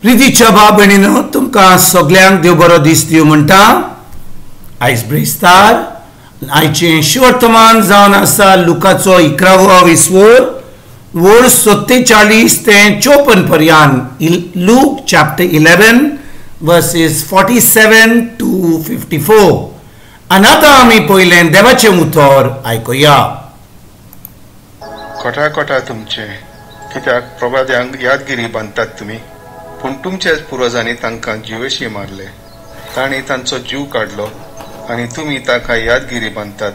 प्रितीच्या भाव भयणीनो, तुमकां सगल्यांक देव बरो दीस दिवं म्हणटा. आयज ब्रेस्तार आयचें शिवर्तमान जावन आसा लुकाचो 11वो विस्वोर वर्स 47 ते 54 पर्यंत. Luke chapter 11 verses 47 to 54. आनी आतां आमी पयलें देवाचें उतर आयकुया. कोटा कोटा तुमचें, कित्याक प्रवाद्यांक यादगिरी बांदतात तुमी, पूण तुमच्याच पुर्वजांनी तांकां जिवेशी मारले, तांणी तांचो जीव काडलो आनी तुमी तांकां यादगिरी बांदतात.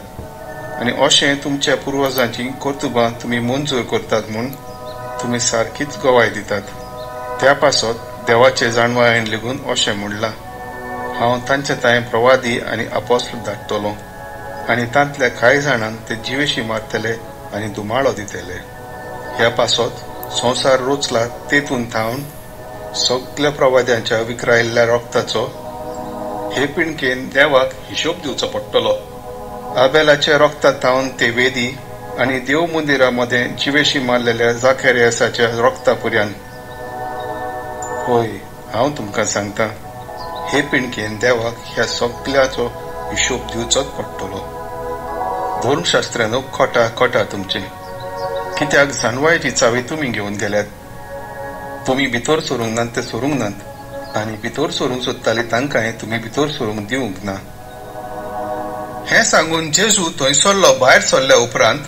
आनी अशें तुमच्या पुर्वजांची कर्तुबां तुमी मंजूर करतात म्हूण तुमी सारकीच गवाय दितात. त्या पासत देवाचे जाणवायेन लेगून अशें म्हणलां, हांव तांचे तांय प्रवादी आनी अपोस्ल धाडटलो आनी तांतल्या कांय जाणांक ते जिवेशी मारतले आनी धुमाळो दितले. ह्या पासत संवसार रोचला तेतून थावन सगल्या प्रवाद्यांच्या विक्रायल्ल्या रोगताचो हे पिणकेन देवाक हिशोब दिवचो पडटलो. आबेलाच्या रोगता थावन ते वेदी आनी देव मंदिरा मदें जिवेशी मारलेल्या जाखेरियासाच्या रोगता पर्यंत. होय, हांव तुमकां सांगता, हे पिणकेन देवाक ह्या सगल्याचो हिशोब दिवचोच पडटलो. धर्मशास्त्रानो खोटा खोटा तुमचें, कित्याक जानवायची चावी तुमी घेवन गेल्यात. तुमी भितर सरूंक नात ते सरूंक नात, आनी भितर सरूंक सोदताले तांकांय तुमी भितर सरूंक दिवंक ना. हें सांगून जेजू थंयसरलो भायर सरल्या उपरांत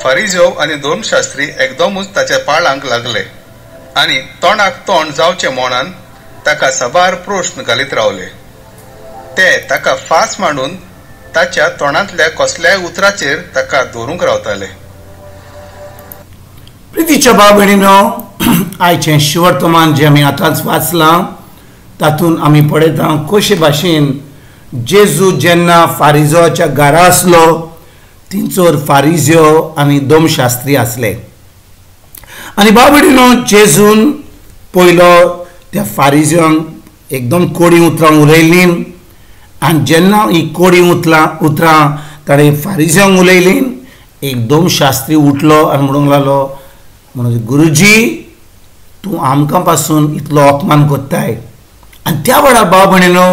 फारिजेव आनी धर्मशास्त्री एकदमूच ताच्या पाळांक लागले आनी तोंडाक तोंड जावचें म्हणान ताका साबार प्रश्न घालीत रावले. ते ताका फास मांडून ताच्या तोंडांतल्या कसल्याय उतराचेर ताका धरूंक रावताले. प्रितीच्या भाव भयणीनो, आयचें शिवर्तमान जें आमी आतांच वाचलां तातूंत आमी पळयता कशे भाशेन जेजू जेन्ना फारिजोच्या घरा आसलो थंयसर फारिजो आनी दोमशास्त्री आसले. आनी भाव भयणीनो, जेजून पयलो त्या फारिजोंक एकदम कोडी उतरां उलयलीं आनी जेन्ना ही कोडी उतरां ताणें फारिजोंक उलयलीं, एक दोमशास्त्री उठलो आनी म्हणूंक लागलो, म्हणून गुरुजी तूं आमकां पासून इतलो अपमान करताय. आनी त्या वेळार भाव भयणीनो,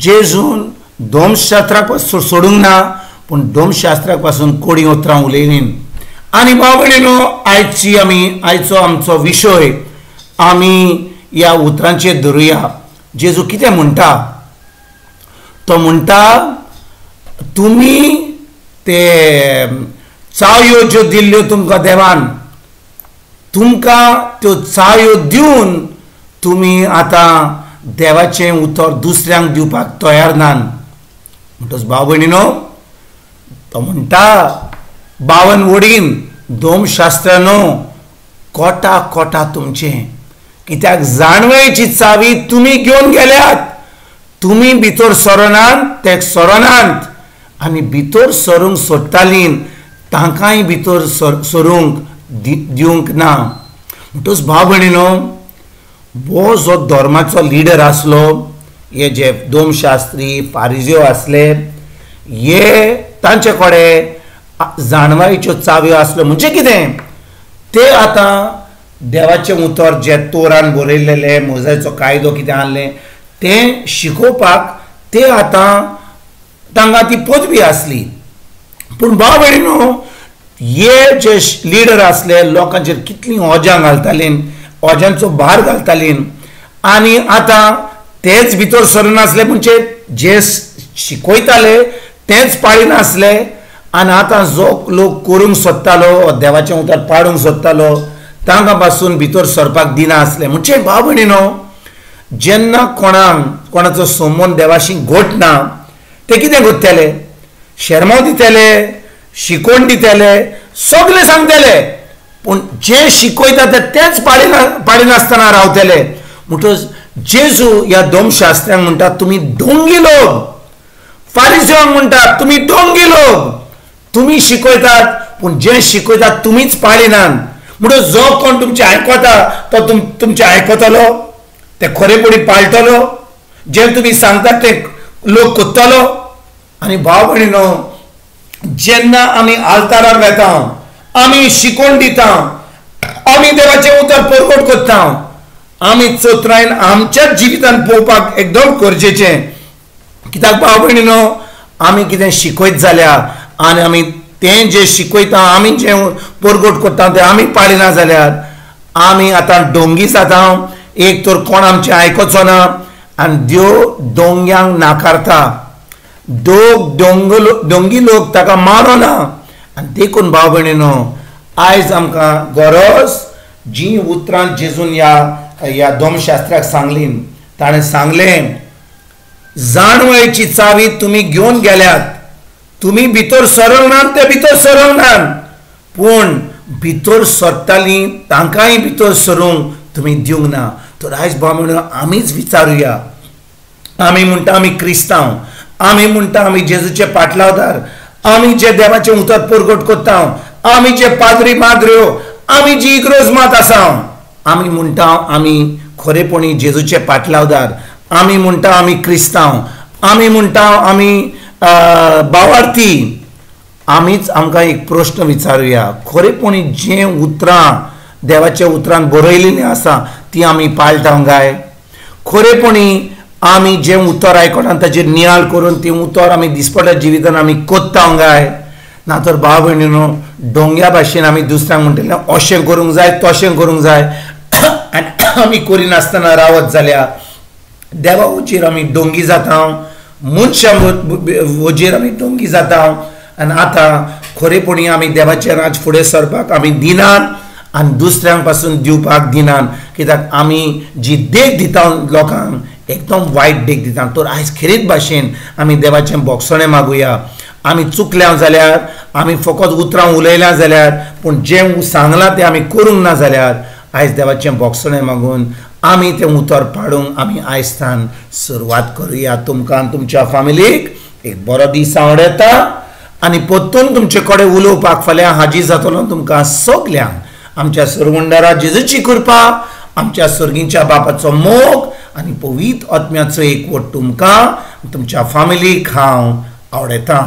जेजून दोमशास्त्राक सोडूंक ना, पूण दोमशास्त्राक पासून कोडी उतरां उलयलीं. आनी भाव भयणीनो, आयची आमी आयचो आमचो विशय आमी ह्या उतरांचेर धरुया. जेजू कितें म्हणटा? तो म्हणटा, तुमी ते चावयो ज्यो दिल्ल्यो तुमकां देवान, तुमकां त्यो चावयो दिवन तुमी आतां देवाचें उतर दुसऱ्यांक दिवपाक तयार नात. म्हणटच भाव भयणीनो, तो म्हणटा, 52 वडीन दोमशास्त्रानो कोटा कोटा तुमचें, कित्याक जाणवयेची चावी तुमी घेवन गेल्यात. तुमी भितर सरनात ते सरनात, आनी भितर सरूंक सोदतालीं तांकांय भितर सरूंक दिवंक ना. म्हणटच भाव भयणीनो, हो जो धर्माचो लिडर आसलो, हे जे दोमशास्त्री फारिज्यो आसले, हे तांचे कडेन जाणवायेच्यो चावयो आसल्यो. म्हणजे कितें, ते आतां देवाचें उतर जे तोरान बरयल्लें, मोजाचो कायदो कितें आहलें तें शिकोवपाक ते आतां तांकां ती पदवी आसली. पूण भाव भयणीनो, हे जे लिडर आसले लोकांचेर कितलीं ओजां घालतालीं, ओजांचो भार घालतालीं, आनी आतां तेच भितर सरनासले, म्हणजे जे शिकयताले तेच पाळिनासले. आनी आतां जो लोक करूंक सोदतालो, देवाचें उतर पाडूंक सोदतालो, तांकां पासून भितर सरपाक दिनासले. म्हणजे भाव भयणीनो, जेन्ना कोणाक कोणाचो संबंद देवाशी घट ना, ते कितें करतले? शेरमांव दितले, शिकोवन दितले, सगळें सांगतले, पूण जें शिकयता ते तेंच पाळिनासतना रावतले. म्हणटच जेजू ह्या दोमशास्त्र्यांक म्हणटा, तुमी डोंगी लोक. फारिजोंक म्हणटा, तुमी डोंगी लोक, तुमी शिकयतात पूण जें शिकयतात तुमीच पाळिनात. म्हणून जो कोण तुमचें आयकता तो तुमचें आयकतलो, ते खरेपणी पाळटलो, जें तुमी सांगतात ते लोक करतलो. आनी भाव भयणीनो, जेन्ना आमी आल्तारार वेता, आमी शिकोवन दिता, आमी देवाचें उतर परगट करता, आमी चोत्रायन आमच्याच जिवितान पळोवपाक एकदम गरजेचें. कित्याक भाव भयणीनो, आमी कितें शिकयत जाल्यार आनी आमी तें जें शिकयता, आमी जें परगट करता तें आमी पाळिना जाल्यार आमी आतां डोंगी जाता. एक तर कोण आमचें आयकोचो ना आनी देव दोंग्यांक नाकारता. दोग दोंगी लोक ताका मारोना. आनी देखून भाव भयणीनो, आयज आमकां गरज जी उतरां जेजून ह्या ह्या दोमशास्त्राक सांगली, ताणें सांगलें जाणवयची चावी तुमी घेवन गेल्यात, तुमी भितर सरोंक नात, ते भितर सरोंक नात, पूण भितर सरतालीं तांकांय भितर सरूंक तुमी दिवंक ना. तर आयज भाव म्हणून आमीच विचारुया. आमी म्हणटा आमी क्रिस्तांव, आमी म्हणटा आमी जेजूचे पाटलावदार, आमी जे देवाचें उतर परगट करता, आमी जे पाद्री माद्र्यो, आमी जी इग्रोज मात आसा, आमी म्हणटा आमी खरेपणी जेजूचे पाटलावदार, आमी म्हणटा आमी क्रिस्तांव, आमी म्हणटा आमी बावार्थी. आमीच आमकां एक प्रश्न विचारुया, खरेपणी जें उतरां देवाच्या उतरान बरयलेलीं आसा ती आमी पाळटा काय? खरेपणी आमी जें उतर आयकता ताचेर नियाळ करून ती उतर आमी दिसपट्या जिवितान आमी कोत्ता काय? ना तर भाव भयणीनो, डोंग्या भाशेन आमी दुसऱ्यांक म्हणटले अशें करूंक जाय, तशें करूंक जाय, आनी आमी करिनासतना रावत जाल्यार देवा वचीर आमी डोंगी जाता, मनशां वचीर आमी डोंगी जाता. आनी आतां खरेपणी आमी देवाचें राज फुडें सरपाक आमी दिनात आनी दुसऱ्यांक पासून दिवपाक दिनात, कित्याक आमी जी देख दिता लोकांक एकदम वायट देख दिता. तर आयज खेरीत भाशेन आमी देवाचें बोगसणें मागुया. आमी चुकल्या जाल्यार, आमी फकत उतरां उलयल्या जाल्यार, पूण जें सांगलां तें आमी करूंक ना जाल्यार आयज देवाचें बोगसणें मागून आमी तें उतर पाडूंक आमी आयजतान सुरवात करुया. तुमकां तुमच्या फामिलीक एक बरो दीस आवडटा आनी परतून तुमचे कडेन उलोवपाक फाल्यां हाजीर जातलो. तुमकां सगल्यांक आमच्या सरवंडारा जेजूची कृपा, आमच्या सर्गीच्या बापाचो मोग आनी पवित्र आत्म्याचो एकवट तुमकां तुमच्या फामिलीक हांव आवडटा.